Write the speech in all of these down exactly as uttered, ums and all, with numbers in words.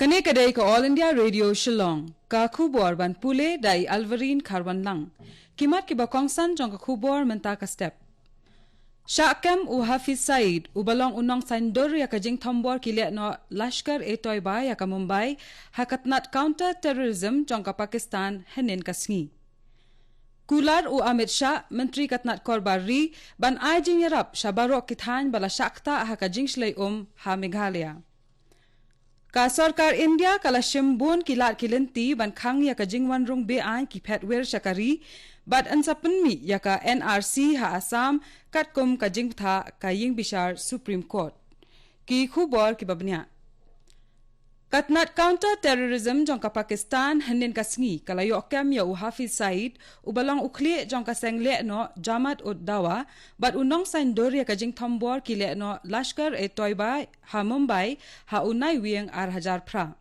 Kane ka dei ka All India Radio Shillong. Ka khubor ban pule da i Alvarine Kharwanlang. Ki mat kiba kongsan jong ka khubor mynta ka step. Shah kem u Hafiz Saeed, uba long u nongsaiñdur ïa ka jingthombor ki lehnoh Lashkar-e-Toiba ïa ka Mumbai, ha ka tnat counter terrorism jong ka Pakistan hynnin ka sngi. Kular u Amit Shah, Myntri ka tnat Korbar Ri, ban ai jingïarap sha baroh ki thaiñ ba la shah ktah ha ka jingshlei um ha Meghalaya. Ka sorkar India ka la shim bun ki lad ki lynti ban khang ïa ka jingwan rung be-aiñ ki phet wir sha ka ri, bad yn sa pynmih ïa ka N R C ha Assam, katkum ka jingbthah ka ïingbishar Supreme Court. Ki khubor kiba bniah. Ka tnat counter terrorism jong ka Pakistan hynnin ka sngi ka la ïoh kem ïa u Hafiz Saeed, uba long u khlieh jong ka seng lehnoh Jamaat-ud-Dawa, bad u nongsaiñdur ïa ka jingthombor ki lehnoh Lashkar-e-Toiba ha Mumbai, ha u Naiwieng ar hajar phra.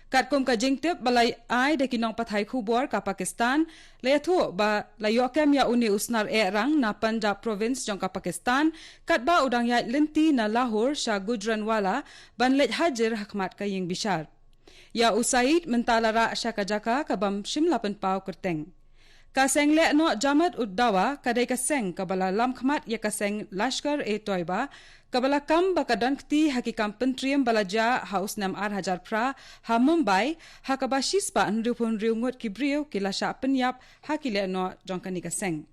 Katkum ka jingtip ba la ai da ki nongpathai khubor ka Pakistan, la ïathuh ba la ïoh kem ïa une u snar ehrang na Punjab province jong ka Pakistan, katba u dang ïaid lynti na Lahore sha Gujranwala, ban leit hajir ha khmat ka ïingbishar. Ïa u Saeed mynta la rah sha ka jaka ka bym shym la pynpaw kyrteng. Ka seng lehnoh Jamaat-ud-Dawa ka dei ka seng kaba la lam khmat ïa ka seng Lashkar-e-Toiba, kaba la kam ba ka don kti ha ki kam pyntriem ba la jia ha u snem ar hajar phra ha Mumbai, ha kaba shispah hynriewphew hynriew ngut ki briew ki la shah pynïap ha ki lehnoh jong kane ka seng.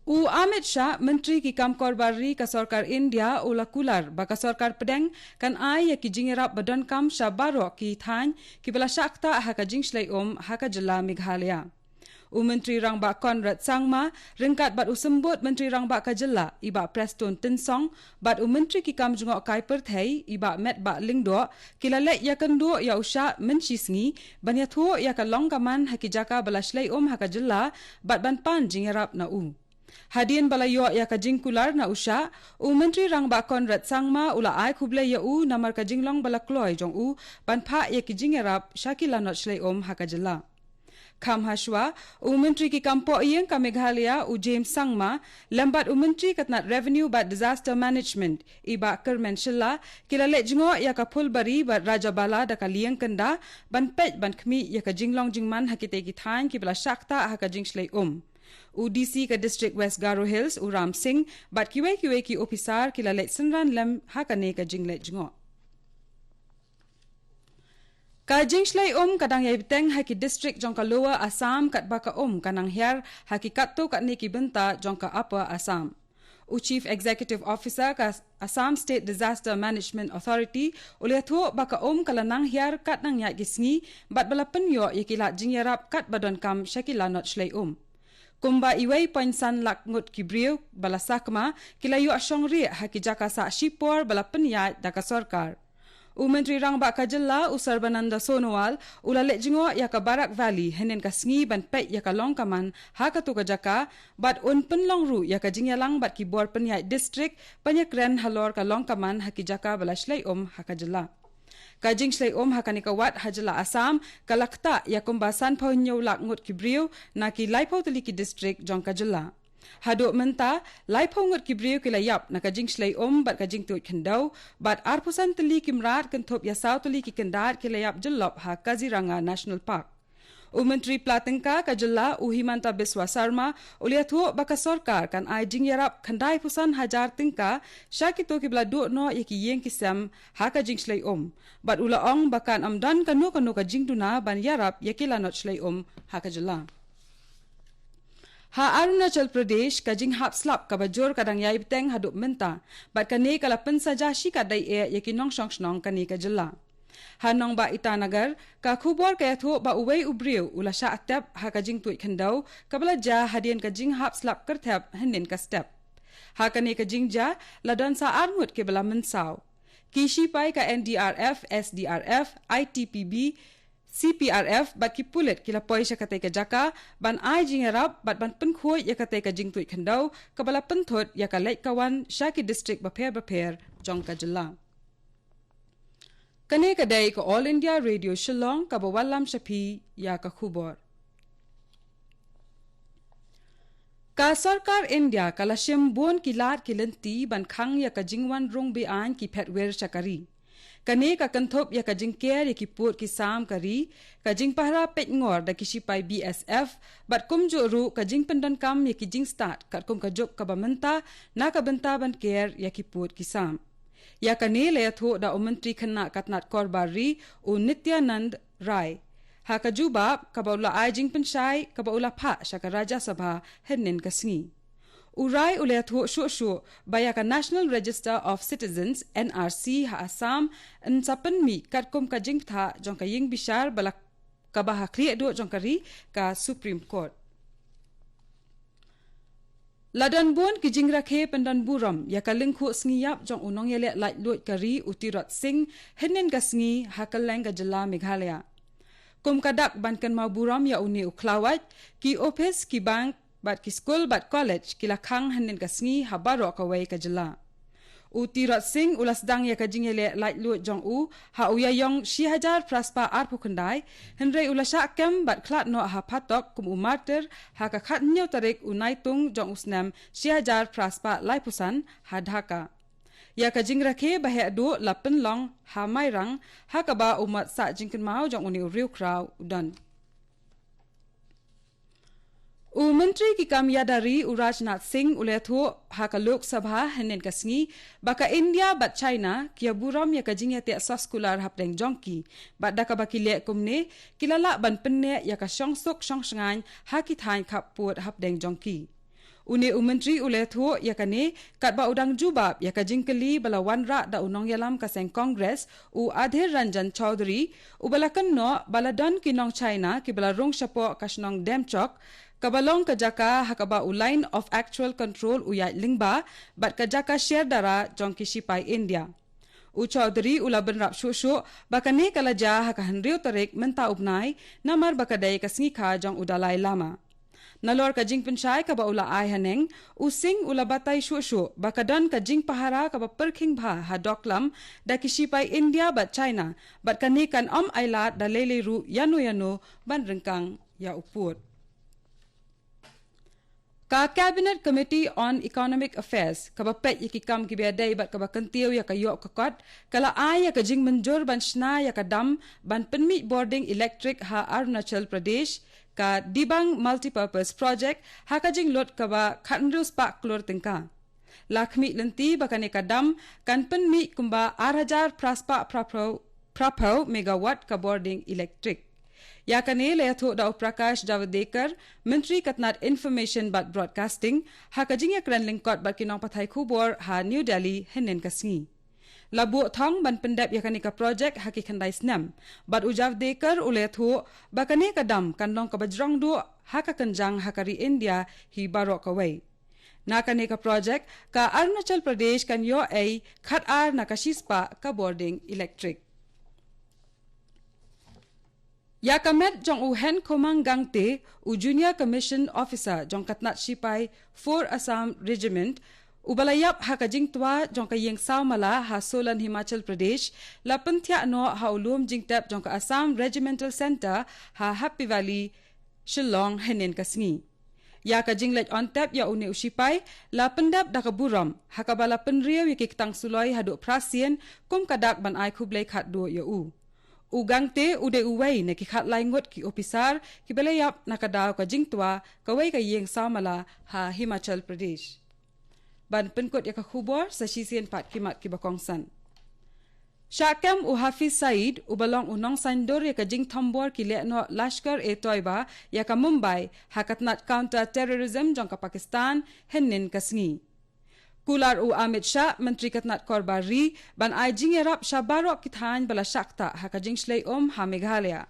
U Amit Shah, Myntri ki kam korbar ri ka sorkar India, u la kular ba ka sorkar pdeng kan ai ïa ki jingïarap ba donkam sha baroh ki thaiñ kiba la shah ktah ha ka jingshlei um ha ka jylla Meghalaya. U Myntri Rangbah Conrad Sangma, ryngkat bad u Symbud Myntri Rangbah ka jylla, i Bah Prestone Tynsong, bad u Myntri ki kam jngohkai pyrthei, i Bah Metbah Lyngdoh, ki la leit ïakynduh ïa u Shah mynshisngi, ban ïathuh ïa ka long ka man ha ki jaka ba la shlei um ha ka jylla, bad ban pan jingïarap na u. Hadien ba la ïoh ïa ka jingkular na u Shah, u Myntri Rangbah Conrad Sangma u la ai khublei ïa u namar ka jinglong ba la kloi jong u, ban phah ïa ki jingïarap sha ki lanot shlei um ha ka jylla. Kham hashwa, u Myntri ki kam pohïing ka Meghalaya, u James Sangma, lem bad u Myntri ka tnat Revenue bad Disaster Management, i Bah Kyrmen Shylla, ki la leit jngoh ïa ka Phulbari bad Rajabala da ka lieng kynda, ban peit ban khmih ïa ka jinglong jingman ha kitei ki thaiñ kiba la shah ktah ha ka jingshlei um. U D C ka District West Garo Hills, u Ram Singh, bad kiwei kiwei ki ophisar ki la leit synran lem ha kane ka jingleit jngoh. Ka jingshlei um ka dang ïai bteng ha ki district jong ka Lower Assam, katba ka um ka nang hiar ha ki katto katne ki bynta jong ka Upper Assam. U Chief Executive Officer ka Assam State Disaster Management Authority u la ïathuh ba ka um ka la nang hiar kat nang ïaid ki sngi, bad ba la pynïoh ïa ki lad jingïarap katba donkam sha ki lanot shlei um. Kumba iwei point san lak ngut ki briew ba la sakma ki la ïoh shong rieh ha ki jaka sah shipor ba la pynïaid da ka sorkar. U Myntri Rangbah ka jylla, u Sarbananda Sonowal, u la leit jngoh ïa ka Barak Valley hynnin ka sngi ban peit ïa ka long ka man ha kato ka jaka, bad un pynlong ruh ïa ka jingïalang bad ki bor pynïaid district ban ïakren halor ka long ka man ha ki jaka ba la shlei um ha ka jylla. Ka jingshlei um ha kane ka wad ha jylla Assam ka la ktah ïa kumba sanphew hynñiew lak ngut ki briew na ki laiphew tylli ki district jong ka jylla. Haduh mynta, laiphew ngut ki briew ki la ïap na ka jingshlei um bad ka jingtuid khyndew, bad arphew san tylli ki mrad kynthup ïa saw tylli ki khyndait ki la ïap jyllop ha Kaziranga National Park. U Myntri Pla Tyngka ka jylla, u Himanta Biswa Sarma, u la ïathuh ba ka sorkar kan ai jingïarap khyndai phew san hajar tyngka sha kito kiba la duh noh ïa ki ïing ki sem ha ka jingshlei um. Bad u la ong ba kan ym don kano kano ka jingduna ban ïarap ïa ki lanot shlei um ha ka jylla. Ha Arunachal Pradesh, ka jinghap slap kaba jur ka dang ïai bteng haduh mynta, bad kane ka la pynsaja shikatdei eh ïa ki nongshong shnong kane ka jylla. Ha nongbah Itanagar, ka khubor ka ïathuh ba uwei u briew u la shah tep ha ka jingtuid khyndew kaba la jia hadien ka jinghap slap kyrthep hynnin ka step. Ha kane ka jingjia, la don sa ar ngut kiba la mynsaw. Ki shipai ka N D R F, S D R F, I T P B, C P R F bad ki pulit ki la poi sha katei ka jaka ban ai jingïarap bad ban pynkhuid ïa katei ka jingtuid khyndew kaba la pynthut ïa ka leit ka wan sha ki district bapher bapher jong ka jylla. Kane ka dei ka All India Radio Shillong kaba wallam sha phi ïa ka khubor. Ka sorkar India ka la shim bun ki lad ki lynti ban khang ïa ka jingwan rung be-aiñ ki phet wir sha ka ri. Kane ka kynthup ïa ka jingker ïa ki pud ki sam ka ri, ka jingpahara peit ngor da ki shipai B S F, bad kumjuh ruh ka jingpyndonkam ïa ki jingstad katkum ka juk kaba mynta na ka bynta ban ker ïa ki pud ki sam. Ïa kane la ïathuh da u Myntri Khynnah ka tnat Korbar Ri, u Nityanand Rai, ha ka jubab kaba u la ai jingpynshai kaba u la phah sha ka Rajya Sabha hynnin ka sngi. U Rai u la ïathuh shuh shuh ba ïa ka National Register of Citizens, N R C, ha Assam yn sa pynmih katkum ka jingbthah jong ka ïing bishar ba la kaba ha khlieh duh jong ka ri, ka Supreme Court. La don bun ki jingrakhe pyndon burom ïa ka lyngkhuh sngi ïap jong u nongïaleh laitluid ka ri, u Tirot Sing, hynnin ka sngi ha kylleng ka jylla Meghalaya. Kum ka dak ban kynmaw burom ïa une u khlawait, ki ophis, ki bank, bad ki skul bad college ki la khang hynnin ka sngi ha baroh kawei ka jylla. U Tirot Sing u la sdang ïa ka jingïaleh laitluid jong u ha u Ïaïong shi hajar phra spah arphew khyndai, hynrei u la shah kem bad khlad noh ha phatok kum u martyr ha ka khathynñiew tarik u Naitung jong u snem shi hajar phra spah laiphew san ha Dhaka. Ïa ka jingrakhe ba heh duh la pynlong ha Mairang, ha kaba u mat sah jingkynmaw jong une u riewkhraw u don. U Myntri ki kam ïada ri, u Rajnath Singh, u la ïathuh ha ka Lok Sabha hynnin ka sngi ba ka India bad China ki ïa burom ïa ka jingïateh soskular hapdeng jong ki, bad da kaba ki leh kumne ki la lah ban pynneh ïa ka shongsuk shongshngaiñ ha ki thaiñ khappud hapdeng jong ki. Une u Myntri u la ïathuh ïa kane katba u dang jubab ïa ka jingkylli ba la wanrah da u nongïalam ka seng Congress, u Adhir Ranjan Chaudhary, uba la kynnoh ba la don ki nong China kiba la rung shapoh ka shnong Demchok, kaba long ka jaka ha kaba u Line of Actual Control u ïaid lyngba, bad ka jaka Sherdara jong ki shipai India. U Chaudhary u la bynrap shuh shuh ba kane ka la jia ha ka hynriew tarik mynta u bnai, namar ba ka dei ka sngi kha jong u Dalai Lama. Nalor ka jingpynshai kaba u la ai haneng, u Singh u la batai shuh shuh ba ka don ka jingpahara kaba pyrkhing bha ha dohklam da ki shipai India bad China, bad kane kan ym ailad da lei lei ruh ïano ïano ban ryngkang ïa u pud. Ka Cabinet Committee on Economic Affairs, kaba peit ïa ki kam kiba ïadei bad kaba kyntiew ïa ka ïoh ka kot, ka la ai ïa ka jingmynjur ban shna ïa ka dam ban pynmih bording elektrik ha Arunachal Pradesh, ka Dibang Multipurpose Project, ha ka jinglut kaba khathynriew spah klur tyngka. La khmih lynti ba kane ka dam kan pynmih kumba ar hajar phra spah phra phew, phra phew megawatt ka bording elektrik. Ïa kane la ïathuh da u Prakash Javadekar, Myntri ka tnat Information bad Broadcasting, ha ka jingïakren lyngkot bad ki nongpathai khubor ha New Delhi hynnin ka sngi. La buh thong ban pyndep ïa kane ka projek ha ki khyndai snem, bad u Javadekar u la ïathuh ba kane ka dam kan long kaba jrong duh ha ka kynjang ha ka ri India hi baroh kawei. Na kane ka projek, ka Arunachal Pradesh kan ïoh ei khatar na ka shispah ka bording elektrik. Ïa ka met jong u Henkhomang Gangte, u Junior Commission Officer jong ka tnat shipai four Assam Regiment, uba la ïap ha ka jingtwa jong ka ïing sawmala ha Solan, Himachal Pradesh, la pynthiah noh ha u lum jingtep jong ka Assam Regimental Centre ha Happy Valley, Shillong, hynnin ka sngi. Ïa ka jingleit on tep ïa une u shipai la pyndep da ka burom, ha kaba la pynriew ïa ki ktang suloi haduh phra sien kum ka dak ban ai khublei khatduh ïa u. U Gangte u dei uwei na ki khatlai ngut ki ophisar kiba la ïap na ka daw ka jingtwa kawei ka ïing sawmala ha Himachal Pradesh. Ban pynkut ïa ka khubor, sa shisien pat ki mat kiba kongsan. Shah kem u Hafiz Saeed, uba long u nongsaiñdur ïa ka jingthombor ki lehnoh Lashkar-e-Toiba ïa ka Mumbai ha ka tnat counter terrorism jong ka Pakistan, hynnin ka sngi. Kular u Amit Shah, Myntri ka tnat Korbar Ri, ban ai jingïarap sha baroh ki thaiñ ba la shah ktah ha ka jingshlei um ha Meghalaya.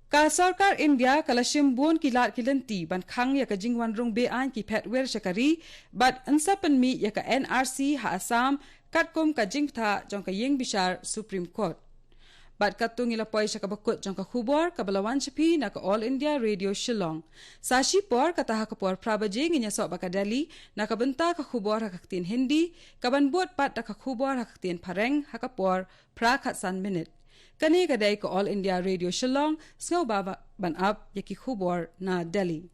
Ka sorkar India ka la shim bun ki lad ki lynti ban khang ïa ka jingwan rung be-aiñ ki phet wir sha ka ri, bad yn sa pynmih ïa ka N R C ha Assam katkum ka jingbthah jong ka ïing bishar Supreme Court. Bad katto ngi la poi sha kaba kut jong ka khubor kaba la wan sha phi na ka All India Radio Shillong. Sa shipor, kata ha ka por phra baje, ngin ïasoh bad ka Delhi na ka bynta ka khubor ha ka ktien Hindi, kaban bud pat da ka khubor ha ka ktien Phareng ha ka por phra khatsan minit. Kane ka dei ka All India Radio Shillong, sngewbha ba-, ban ap ïa ki khubor na Delhi.